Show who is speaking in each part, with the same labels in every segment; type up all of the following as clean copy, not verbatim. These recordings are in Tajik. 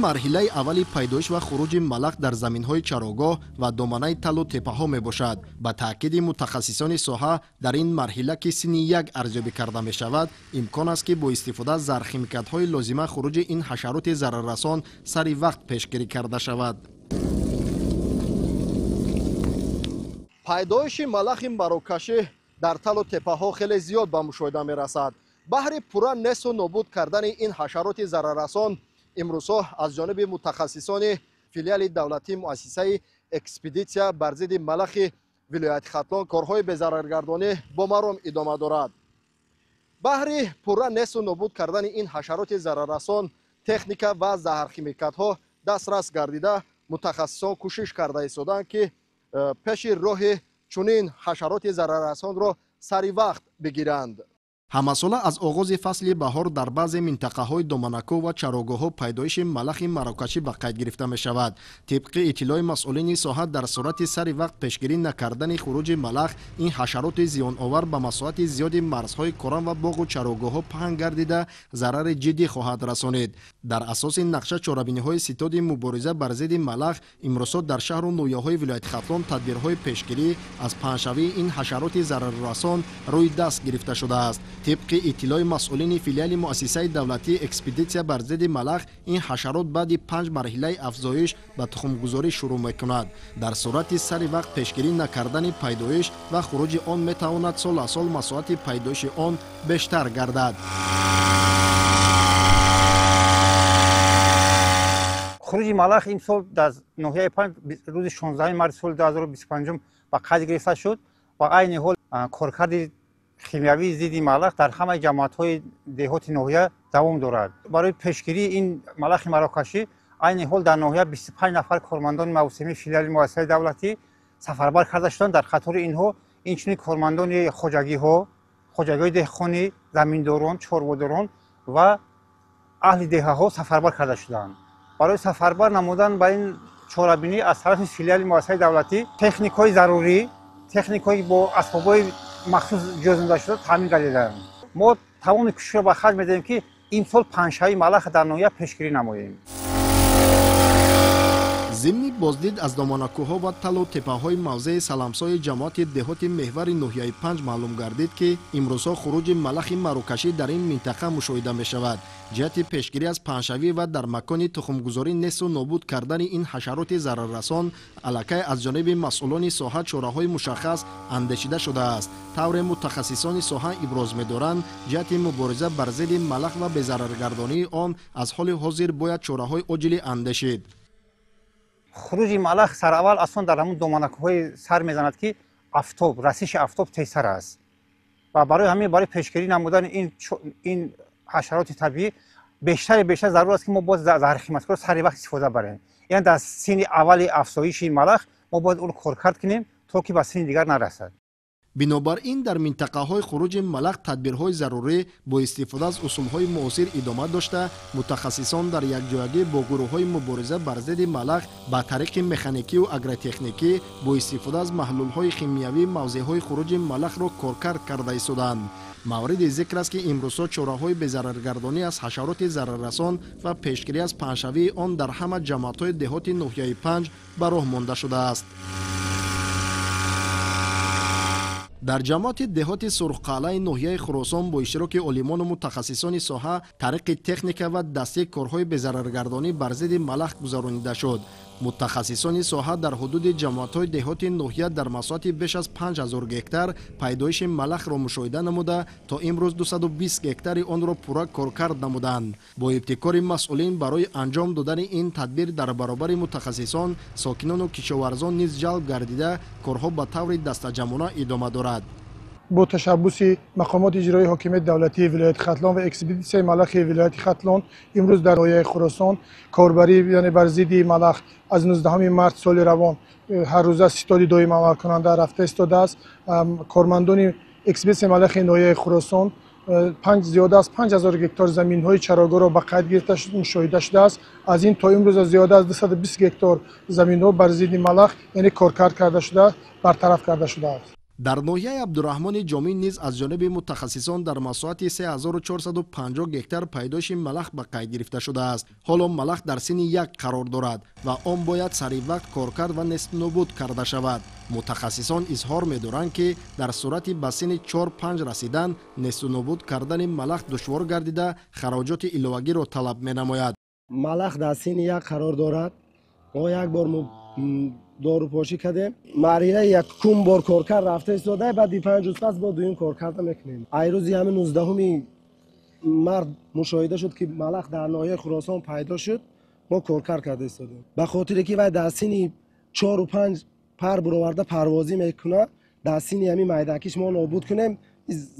Speaker 1: Марҳилаи аввали пайдоиш ва хуруҷи малах дар заминҳои чарогоҳ ва доманаи талу теппаҳо мебошад. Ба таъкиди мутахассисони соҳа, дар ин марҳила, ки синни як арзёбӣ карда мешавад, имкон аст, ки бо истифода аз зархимикатҳои лозима хуруҷи ин ҳашароти зараррасон сари вақт пешгирӣ карда шавад. Пайдоиши малахи марокашӣ дар талу теппаҳо хеле зиёд ба мушоҳида мерасад. Баҳри пурра несту нобуд кардани ин ҳашароти зараррасон имрӯзҳо аз ҷониби мутахассисони филиали давлатии муассисаи экспедитсия бар зидди малахи вилояти Хатлон корҳои безараргардонӣ бо маром идома дорад. Баҳри пурра несту нобуд кардани ин ҳашароти зараррасон техника ва заҳрхимикатҳо дастрас гардида, мутахассисон кӯшиш карда истоданд, ки пеши роҳи чунин ҳашароти зараррасонро сари вақт бигиранд. Ҳамасола аз оғози фасли баҳор дар баъзе минтақаҳои доманакӯ ва чарогоҳҳо пайдоиши малахи марокашӣ ба қайд гирифта мешавад. Тибқи иттилои масъулини соҳа, дар сурати сари вақт пешгирӣ накардани хуруҷи малах, ин ҳашароти зиёновар ба масоҳати зиёди марзҳои корам ва боғу чарогоҳҳо паҳн гардида, зарари ҷиддӣ хоҳад расонид. Дар асоси нақша чорабиниҳои ситоди мубориза бар зидди малах имрӯзҳо дар шаҳру ноҳияҳои вилояти Хатлон тадбирҳои пешгирӣ аз паҳншавии ин ҳашароти зараррасон рӯи даст гирифта шудааст. Тибқи иттилои масъулини филиали муассисаи давлатии экспедитсия бар зидди малах, ин ҳашарот баъди 5 марҳилаи афзоиш ба тухмгузорӣ шурӯъ мекунад. Дар сурати сари вақт пешгирӣ накардани пайдоиш ва хуруҷи он метавонад сол аз сол масоҳати пайдоиши он бештар гардад.
Speaker 2: Хуруҷи малах имсол дар ноҳияи Панҷ рӯзи 16 марти соли 2025 ба қайд гирифта шуд ва айни ҳол коркарди химиявии зидди малах дар ҳамаи ҷамоатҳои деҳоти ноҳия давом дорад. Барои пешгирии ин малахи марокашӣ айни ҳол дар ноҳия 25 нафар кормандони мавсимии филиали муассисаи давлатӣ сафарбар карда шуданд. Дар қатори инҳо инчунин кормандони хоҷагиҳо, хоҷагиҳои деҳқонӣ, заминдорон, чорводорон ва аҳли деҳаҳо сафарбар карда шуданд. Барои сафарбар намудан ба ин чорабинӣ аз тарафи филиали муассисаи давлатӣ техникҳои зарурӣ, техникҳои бо асбобҳои махсус ҷӯзонда шуда таъмин гардиданд. Мо тамоми кӯшишро ба харҷ медиҳем, ки имсол паҳншавии малах дар ноҳия пешгирӣ намоем.
Speaker 1: Зимни боздид аз доманакӯҳҳо ва талу теппаҳои мавзеи Саламсои ҷамоати деҳоти меҳвари ноҳияи Панҷ маълум гардид, ки имрӯзҳо хуруҷи малахи марокашӣ дар ин минтақа мушоҳида мешавад. Ҷиҳати пешгирӣ аз паҳншавӣ ва дар макони тухмгузорӣ несту нобуд кардани ин ҳашароти зараррасон аллакай аз ҷониби масъулони соҳа чораҳои мушаххас андешида шудааст. Тавре мутахассисони соҳа иброз медоранд, ҷиҳати мубориза бар зидди малах ва безараргардонии он аз ҳоли ҳозир бояд чораҳои оҷилӣ андешид.
Speaker 2: Хуруҷи малах сараввал аслан дар ҳамун доманакҳои сар мезанад, ки афтоб, расиши афтоб тезтар аст ва барои ҳамин барои пешгирӣ намудани ин ҳашароти табиӣ бештари бештар зарур аст, ки мо бояд заҳрхимикатҳоро сари вақт истифода барем. Яъне дар синни аввали афзоиши малах мо бояд ӯро коркард кунем, то ки ба синни дигар нарасад.
Speaker 1: Бинобар ин дар минтақаҳои хуруҷи малах тадбирҳои зарурӣ бо истифода аз усулҳои муосир идома дошта, мутахассисон дар якҷоягӣ бо гурӯҳҳои мубориза бар зидди малах ба тариқи механикию агротехникӣ бо истифода аз маҳлулҳои химиявӣ мавзеъҳои хуруҷи малахро коркард карда истоданд. Мавриди зикр аст, ки имрӯзҳо чораҳои безараргардонӣ аз ҳашароти зараррасон ва пешгирӣ аз паҳншавии он дар ҳама ҷамоатҳои деҳоти ноҳияи Панҷ ба роҳ монда шудааст. Дар ҷамоати деҳоти Сурхқалъаи ноҳияи Хуросон бо иштироки олимону мутахассисони соҳа тариқи техника ва дастӣ корҳои безараргардонӣ бар зидди малах гузаронида шуд. Мутахассисони соҳа дар ҳудуди ҷамоатҳои деҳоти ноҳия дар масоҳати беш аз 5000 гектар пайдоиши малахро мушоҳида намуда, то имрӯз 220 гектари онро пурра коркард намуданд. Бо ибтикори масъулин барои анҷом додани ин тадбир дар баробари мутахассисон сокинону кишоварзон низ ҷалб гардида, корҳо ба таври дастаҷамъона идома дорад.
Speaker 3: Бо ташаббуси мақомоти иҷроии ҳокимияти давлатии вилояти Хатлон ва экспедитсияи малахи вилояти Хатлон имрӯз дар ноҳияи Хуросон корбарӣ, яъне бар зидди малах аз 19 март соли равон ҳаррӯза ситоди доим амалкунанда рафта истодааст. Кормандони экспедитсияи малахи ноҳияи Хуросон зиёда аз 5000 гектар заминҳои чарогоҳро ба қайд гирифта мушоҳида шудааст. Аз ин то имрӯз зиёда аз 220 гектар заминҳо бар зидди малах, яъне коркард карда шуда, бартараф карда шудааст.
Speaker 1: Дар ноҳияи Абдураҳмони Ҷомӣ низ аз ҷониби мутахассисон дар масоҳати 3450 гектар пайдоиши малах ба қайд гирифта шудааст. Ҳоло малах дар синни 1 қарор дорад ва он бояд сари вақт коркард ва нестнобуд карда шавад. Мутахассисон изҳор медоранд, ки дар сурати ба синни 4-5 расидан нестнобуд кардани малах душвор гардида, хароҷоти иловагиро талаб менамояд.
Speaker 4: Малах дар синни 1 қарор дорад. Мо як бор дорупошӣ кардем. Марҳилаи якум бор коркард рафта истода, баъди 5 рӯз пас бо дуюм коркарда мекунем. Ай рӯзи ҳамин 19 март мушоҳида шуд, ки малах дар ноҳияи Хуросон пайдо шуд, мо коркард карда истодем. Ба хотире ки вай дар синни 4-5 пар буроварда парвозӣ мекунад, дар синни ҳамин майдакиш мо нобуд кунем,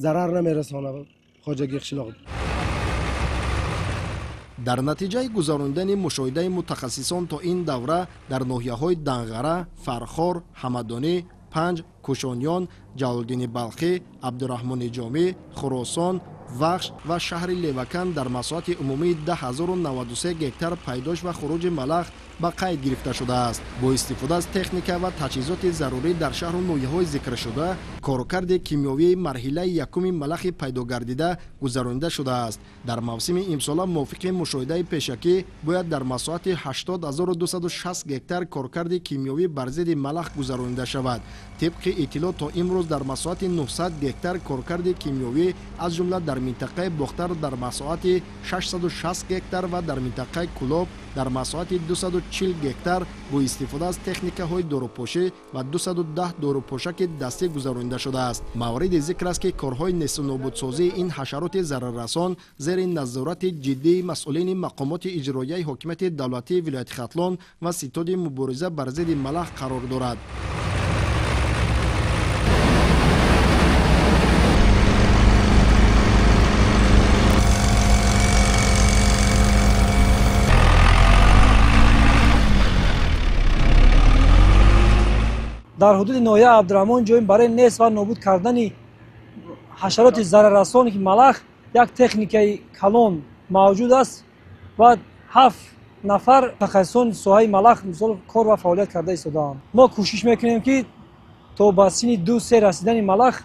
Speaker 4: зарар намерасонад хоҷагии қишлоқ.
Speaker 1: Дар натиҷаи гузарондани мушоҳидаи мутахассисон то ин давра дар ноҳияҳои Данғара, Фархор, Ҳамадонӣ, Панҷ, Кушониён, Ҷалолиддини Балхӣ, Абдураҳмони Ҷомӣ, Хуросон, Вахш ва шаҳри Левакан дар масоҳати умумии 10093 гектар пайдоиш ва хуруҷи малах ба қайд гирифта шудааст. Бо истифода аз техника ва таҷҳизоти зарурӣ дар шаҳру ноҳияҳои зикршуда коркарди кимиёвии марҳилаи якуми малахи пайдогардида гузаронида шудааст. Дар мавсими имсола мувофиқи мушоҳидаи пешакӣ бояд дар масоҳати 80260 гектар коркарди кимиёвӣ бар зидди малах гузаронида шавад. Тибқи иттилоъ то имрӯз дар масоҳати 900 гектар коркарди кимиёвӣ, аз ҷумла дар минтақаи Бохтар дар масоҳати 660 гектар ва дар минтақаи Кулоб дар масоҳати 240 гектар бо истифода аз техникаҳои дорупошӣ ва 210 дорупошаки дастӣ гузаронида шудааст. Мавриди зикр аст, ки корҳои нестунобудсозии ин ҳашароти зараррасон зери назорати ҷиддии масъулини мақомоти иҷроияи ҳокимияти давлатии вилояти Хатлон ва ситоди мубориза бар зидди малах қарор дорад.
Speaker 5: Дар ҳудуди ноҳияи Абдураҳмон Ҷомӣ барои нест ва нобуд кардани ҳашароти зараррасоне ки малах як техникаи калон мавҷуд аст ва 7 нафар мутахассисони соҳаи малах мисол кор ва фаъолият карда истодаанд. Мо кӯшиш мекунем, ки то ба синни 2-3 расидани малах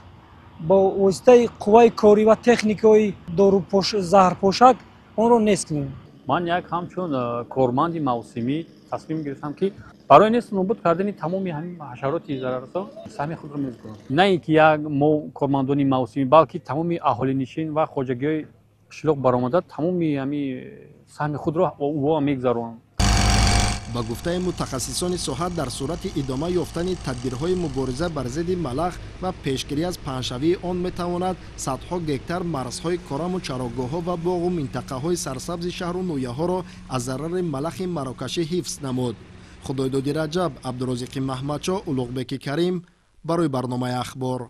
Speaker 5: бо воситаи қувваи корӣ ва техникаҳои заҳрпошак онро нест кунем.
Speaker 6: Ман як ҳамчун корманди мавсимӣ тасмим гирифтам, ки барои нест нобуд кардани тамоми ҳамин ҳашароти зараррасон саҳми худро мегузорам. На ин ки як мо кормандони мавсимӣ, балки тамоми аҳолинишин ва хоҷагиҳои қишлоқ баромада тамоми ҳамин саҳми худро ӯ мегузаронанд.
Speaker 1: Ба гуфтаи мутахассисони соҳа, дар сурати идома ёфтани тадбирҳои мубориза бар зидди малах ва пешгирӣ аз паҳншавии он метавонад садҳо гектар марзҳои кораму чарогоҳҳо ва боғу минтақаҳои сарсабзи шаҳру ноҳияҳоро аз зарари малахи марокашӣ ҳифз намуд. Худойдоди Раҷаб, Абдурозиқи Маҳмадшоҳ, Улуғбеки Карим барои барномаи Ахбор.